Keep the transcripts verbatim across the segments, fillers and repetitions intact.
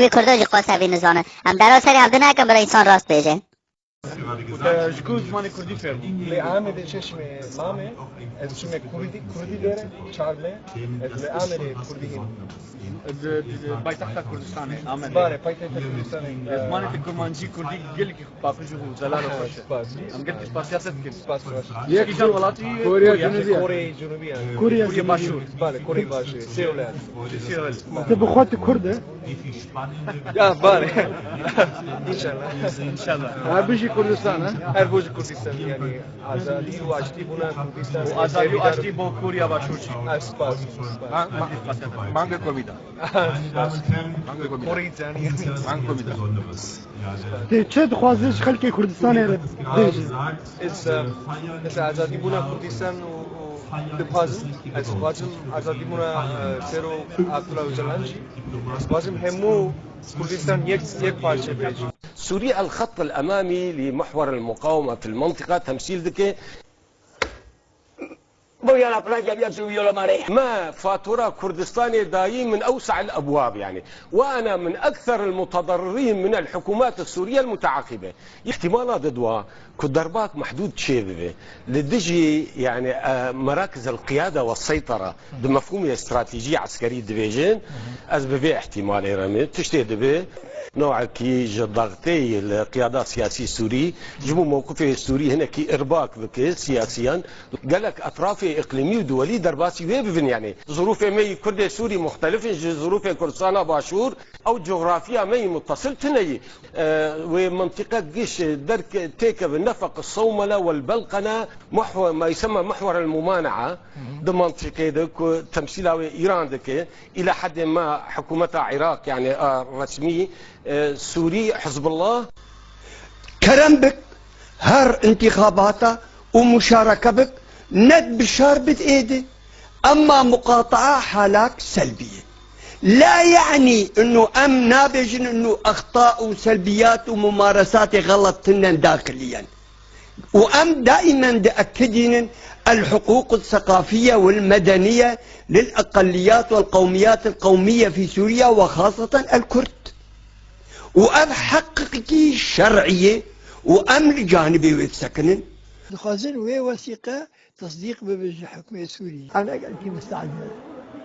Wê Kurdo jî qas evî nizanin. Em dera serê hev di nekin bila însan rast bêje. Ji ku zimanê kurdî fêr bû. Lê Amedê çeşmê mamê, ez çime kurdî, kurdî dere, çar me, ez li Amedê kurdî hîn. Di, di, di paytexta Kurdistanê, Amedê. Bare, paytexta Kurdistanê. Zimanê te kurmancî, kurdî gelekî paqij û zelal û xweş e. Spas. Em gelekî spasiya te dikin. Spas, spas. Yek kîjan welatî? Koriya Cunubî. Koriya Cunubî yani. Koriya Başûr. Bare, Koriya Başûr. Seul yani. Seul. Tu bi xwe tu kurd e? Ya bare. İnşallah. İnşallah. Ha, bijî Kurdistan ha. Her bijî Kurdistan yani. Azadî û aştî bûna Kurdistan. Û azadî û aştî bo Koriya Başûr jî. Spas. Mange komîda. Mange komîda. Koriya yani. Mange komîda. Tu çi dixwazî ji xelkê Kurdistanê re bêjî? Ez, e, ez azadî bûna Kurdistan û, û dixwazim, ez dixwazim azadî bûna, e, Serok Abdullah Öcalan jî. Ez dixwazim hemû Kurdistan yek, yek parçe be. سوريا الخط الأمامي لمحور المقاومة في المنطقة تمثيل دكي. Buyana Pragya Biya Suviyola Mare. ما فاتورة كردستاني دايي من أوسع الأبواب يعني. وأنا من أكثر المتضررين من الحكومات السورية المتعاقبة. احتمالا ددوا ku derbak mehdûd çêbibe. Li dijî yani, e, مراكز القيادة والسيطرة di mefhûmê stratejî eskerî dibêjin, ez bi vê ihtimalê re me tiştê dibe. Newekî ji dexteyê li qiyada siyasî Sûrî, ji bo mewqifê Sûrî hinekî îrbak bike siyasiyan, gelek etrafê îqlîmî û duwelî derbasî wê bibin yani. Zirûfê me yî Kurdê Sûrî muxtelif in ji zirûfê Kurdistana Başûr, ew coxrafiya me yî muttasil tune yî. E, wê mintiqe giş derk têkeve nefeq sewmele wel belqene muhwe-, ma yusemma muhwer el mumanaa di mintiqê de ku temsîla wê Îran dike, îla hedê ma hikûmeta Iraq yani a resmî, e, Sûrî, Hizbullah. Kerem bik, her întîxabata û muşareke bik, net bişar bid êdî. Emma muqataa halak selbî ye. La yanî inu em nabêjin inu exta û selbiyat û mumaresatê xelet tinen daxilî yen. Û em daimen diekidînin الحقوق الثقافية والمدنية للأقليات والقوميات القومية في سوريا وخاصة الكرد. û ev heqekî şer'î ye û em li canibê wê disekinin. Dixwazin wê wesîqe tesdîq bibe ji hikmê Sûrî. Ev ne gelkî mistehcil e.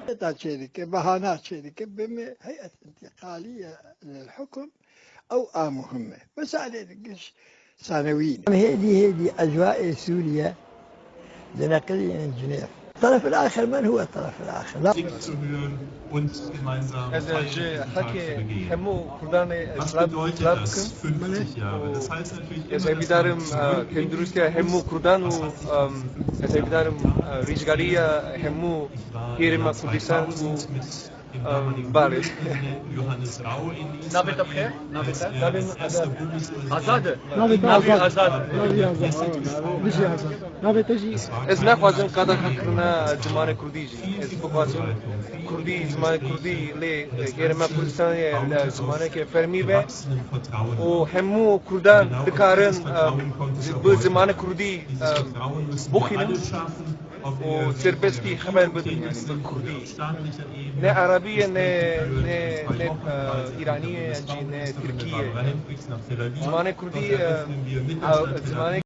Heta çêdike, bahana çêdike, bime heyet intîqalî ye lil hukm, ew a muhim e. Misalê giş sanewî ne. Em hêdî hêdî ecwaê Sûriye dineqilînin Cinêv. الطرف الآخر من هو الطرف الآخر؟ لا. Ez ji xelkê hemû Kurdan re silav silav dikim. Û ez hêvîdarim, e, tenduristiya hemû Kurdan û, em, ez hêvîdarim, e, rizgariya hemû hêrêma Kurdistan û, em, barê. Navê te bi xêr? Navê te? Navê min Azad. Azad e? Navê te Navê Azad. Azad. Navê Azad. Bijî Azad. Navê te jî? Ez naxwazim qada xwe kirina zimanê Kurdî jî. Ez bixwazim Kurdî, zimanê Kurdî lê hêrêma Kurdistanê zimaneke fermî be û hemû Kurdan dikarin, em, bi zimanê Kurdî, em, bixwînin û serbestî xeber bidin, yani bi Kurdî. Ne Erebî ye, ne, ne, ne, e, Îranî ye, yan jî ne Tirkî ye. Zimanê Kurdî, e, e, zimanê